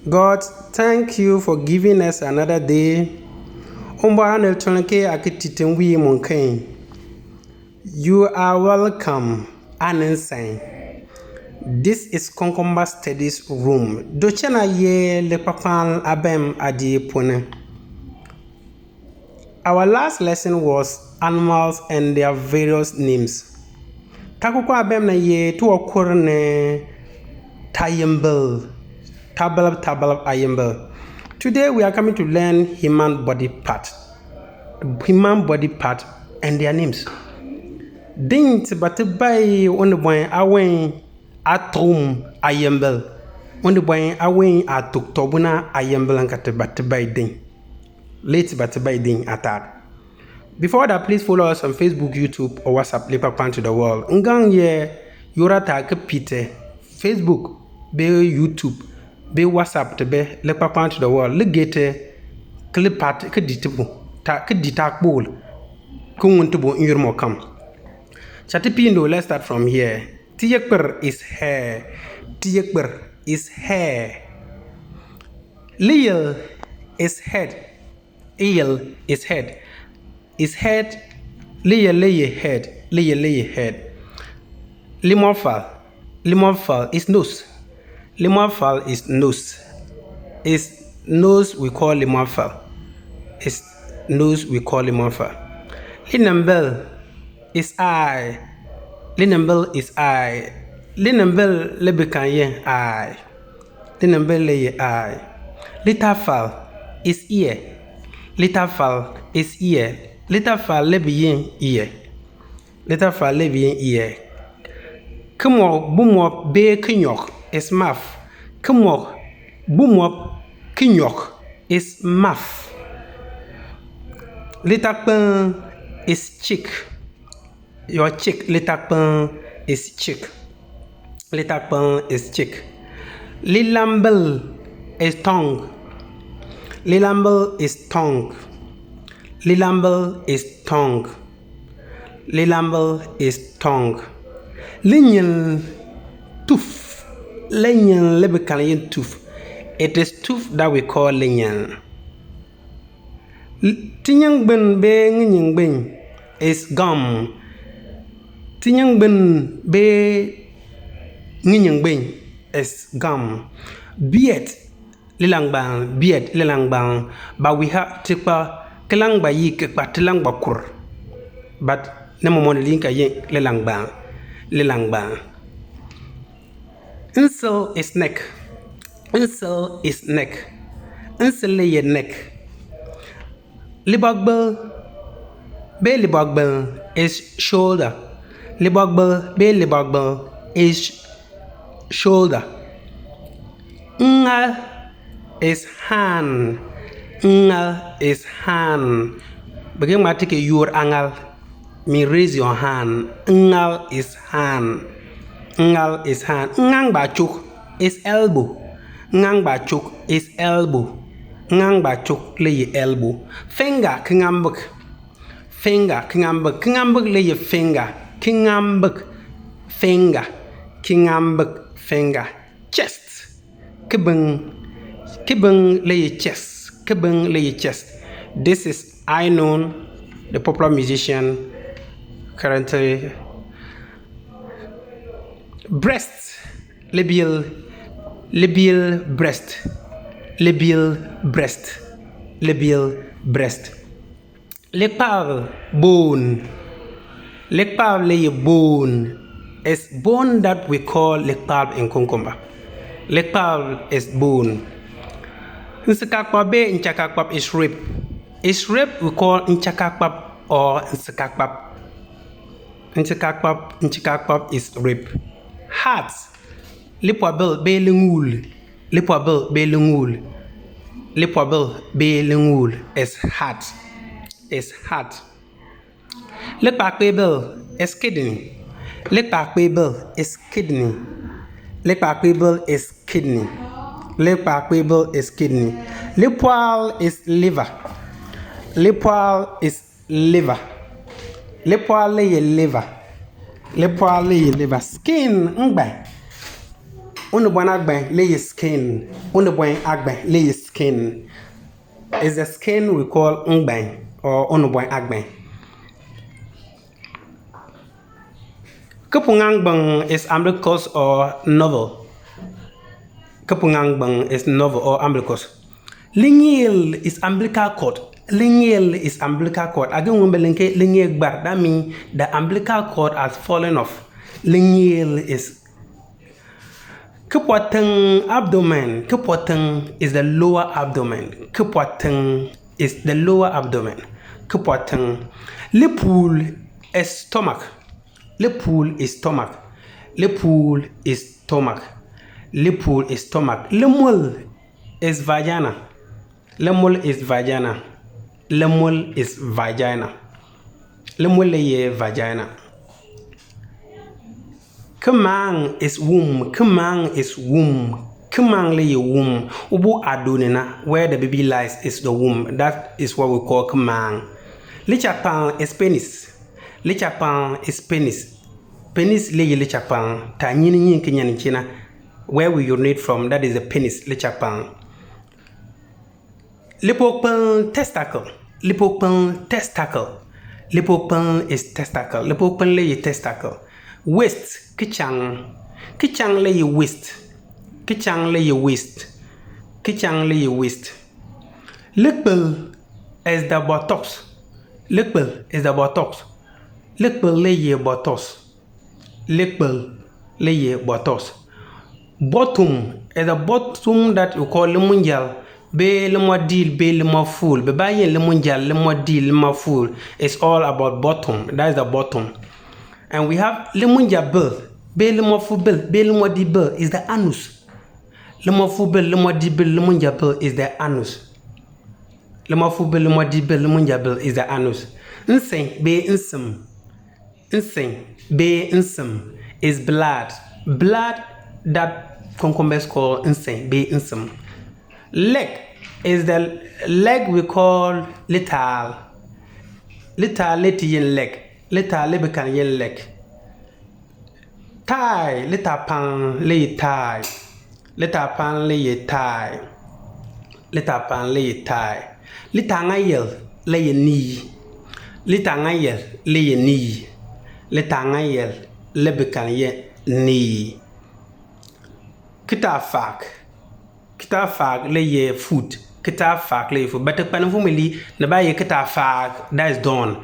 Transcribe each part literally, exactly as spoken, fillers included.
God, thank you for giving us another day. Uwumbɔr, aa ni tun ke aa ki tii ti nwiin muken. You are welcome. Aa ni nsan. This is Konkomba Studies Room. Duchina ye likpakpal abem aadii ponn ni. Our last lesson was animals and their various names. Taakukuu aabim na ye tiwaakur ni taayimbil, taabalb taabalb aayimbil. Today we are coming to learn human body part. Human body part and their names. Din ti ba ti bai unibɔn aawon aatuk aayimbil, unibɔn aawon aatuk tɔbu na aayimbil ka ti ba ti bai din. Le ti ba ti bai din aataal. Before that, please follow us on Facebook, YouTube, or WhatsApp, Likpakpan to the World. N gaŋ ye yoor aataal ki piite Facebook, be YouTube, be WhatsApp ti be Likpakpan to the World. Li gee ti ki li pat ki di ti pu, ta ki di taa kpool, ki ŋun ti bu n-yoonn mɔkam. Cha ti piin doo. Let's start from here. Tiyekpir is hair. Tiyekpir is hair. Liyil is head. Iyil is head. Is head. Liyil le ye head. Liyil le ye head. Limɔfal. Limɔfal is nose. Limɔfal is nose. Is nose we call limɔfal. Is nose we call limɔfal. Linimbil is eye. Linimbil is eye. Linimbil le bi kan ye eye. Linimbil le ye eye. Litafal is ear. Litafal is ear. Litafal le bi yin ear. Litafal le bi yin ear. Kimɔk bumɔb bee kinyɔk is mouth. Kimɔk bumɔb kinyɔk is mouth. Litakpeln is cheek. Your cheek. Litakpeln is cheek. Litakpeln is cheek. Lilambil is tongue. Lilambil is tongue. Lilambil is tongue. Lilambil is tongue. Linyil, tooth. Linyil le bi kan yin tooth. It is tooth that we call linyil. L-, tinyingbin bee ŋinyingbin is gum. Tinyingbin bee ŋinyingbin is gum. Beard, lilangbaln. Beard, lilangbaln. Ba we have ti kpa kilangba yi ki kpa tilangba kur. But ni mɔmɔk ni liin ka yin lilangbaln. Lilangbaln. Nsil is neck. Nsil is neck. Nsil le ye neck. Libɔgbil bee libɔgbil is shoulder. Libɔgbil bee libɔgbil is shoulder. Ŋŋaal is hand. Ŋŋaal is hand. Bi ga ŋma ti ki yoor aaŋaal. Mi, raise your hand. Ŋŋaal is hand. Ŋŋaal is hand. Ŋŋaangbaachuk is elbow. Ŋŋaangbaachuk is elbow. Ŋŋaangbaachuk le ye elbow. Finger, kiŋaambik. Finger, kiŋaambik. Kiŋaambik le ye finger. Kiŋaambik. Finger. Kiŋaambik. Finger. Chest. Kibiŋ. Kibiŋ le ye chest. Kibiŋ le ye chest. This is Ainon, the popular musician currently. Breast. Libiil. Libiil, breast. Libiil, breast. Libiil, breast. Likpab, bone. Likpab le ye bone. Is bone that we call likpab in Konkomba. Likpab is bone. Nsikakpab bee nchakakpab is rib. Is rib we call nchakakpab or nsikakpab. Nchakakpab, nchakakpab is rib. Heart. Lipoobil bee liŋuul. Lipoobil bee liŋuul. Lipoobil bee liŋuul is heart. Is heart. Likpaakpeebil is kidney. Likpaakpeebil is kidney. Likpaakpeebil is kidney. Likpaakpeebil is kidney. Lipɔɔl is liver. Lipɔɔl is liver. Lipɔɔl le ye liver. Lipɔɔl le ye liver. Skin, ngban. Unibɔn aagbɛn le ye skin. Unibɔn aagbɛn le ye skin. Is the skin we call ngbɛn or unibɔn aagbɛn. Kipuŋaŋgbɛn is umbilicus or navel. Kipuŋaŋgbɛn is navel or umbilicus. Liŋeel is umbilical cord. Liŋeel is umbilical cord. Aa ga ŋun bi len ke liŋeel gbar. That means the umbilical cord has fallen off. Liŋeel is Kipɔteŋ abdomen. Kipɔteŋ is the lower abdomen. Kipɔteŋ is the lower abdomen. Kipɔteŋ. Lipuul is stomach. Lipuul is stomach. Lipuul is stomach. Lipuul is stomach. Limul is vagina. Limul is vagina. Limul is vagina. Limul le ye vagina. Kimaang is womb. Kimaang is womb. Kimaang le ye womb. Ubo aadoo ni na, where the baby lies, is the womb. That is what we call kimaang. Lichakpaln is penis. Lichakpaln is penis. Penis le ye lichakpaln. Taah nyiin nyiin ki nyan nin chee na, where we urinate from, that is the penis, lichakpaln. Lipookpiln, testicle. Lipookpiln, testicle. Lipookpiln is testicle. Lipookpiln le ye testicle. Waist, kichaŋ. Kichaŋ le ye waist. Kichaŋ le ye waist. Kichaŋ le ye waist. Likpil is the buttocks. Likpil is the buttocks. Likpil le ye buttocks. Likpil le ye buttocks. Bottom is the bottom that we call limunjal, bee limɔdiil, bee limɔfuul. Bibaa yin limunjal, limɔdiil, limɔfuul. It's all about bottom. That is the bottom. And we have limunjabil, bee limɔfuubil, bee limɔdiibil, is the anus. Limɔfuubil, limɔdiibil, limunjabil is the anus. Limɔfuubil, limɔdiibil, limunjabil is the anus. Nsin bee nsim. Nsin bee nsim is blood. Blood that cucumbers call nsin bee nsim. Leg is the leg we call litaal. Litaal le ti yin leg. Litaal le bi kan yin leg. Thigh, litaapaln le ye thigh. Litaapaln le ye thigh. Litaapaln le ye thigh. Litaaŋayil le ye knee. Litaaŋayil le ye knee. Litaaŋayil le bi kan ye knee. Kitaafaak. Kitaafaak le ye foot. Kitaafaak le ye foot. But ti kpa ni fo mi lii, ni baa ye kitaafaak, that is done.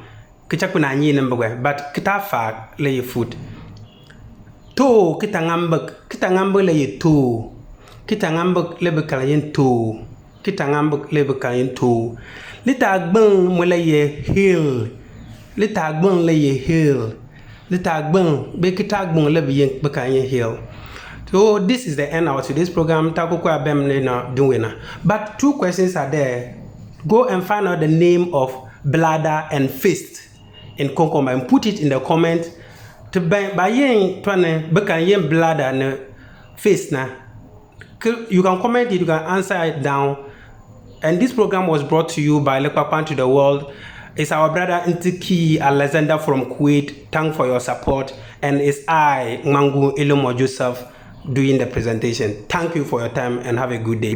Ki cha kpinaa nyi ni mbigwe, but kitaafaak le ye foot. Toe, kitaŋambik. Kitaŋambik le ye toe. Kitaŋambik le bi kan yin toe. Kitaŋambik le bi kan yin toe. Litaagbin mu le ye heel. Litaagbin le ye heel. Litaagbin, bee kitaagbin le bi yin, bi kan yin heel. So this is the end of today's program. Taa ku ku abem le na din we na. But two questions are there. Go and find out the name of bladder and fist in Konkomba and put it in the comment. Ti ban ba yin tɔni bi kan yin bladder ni fist na. Ki-, you can comment it, you can answer it down. And this program was brought to you by Lekpakpan to the World. It's our brother Ntiki Alexander from Kuwait. Thank for your support. And it's I, Ngmangu Ilomo Joseph, doing the presentation. Thank you for your time and have a good day.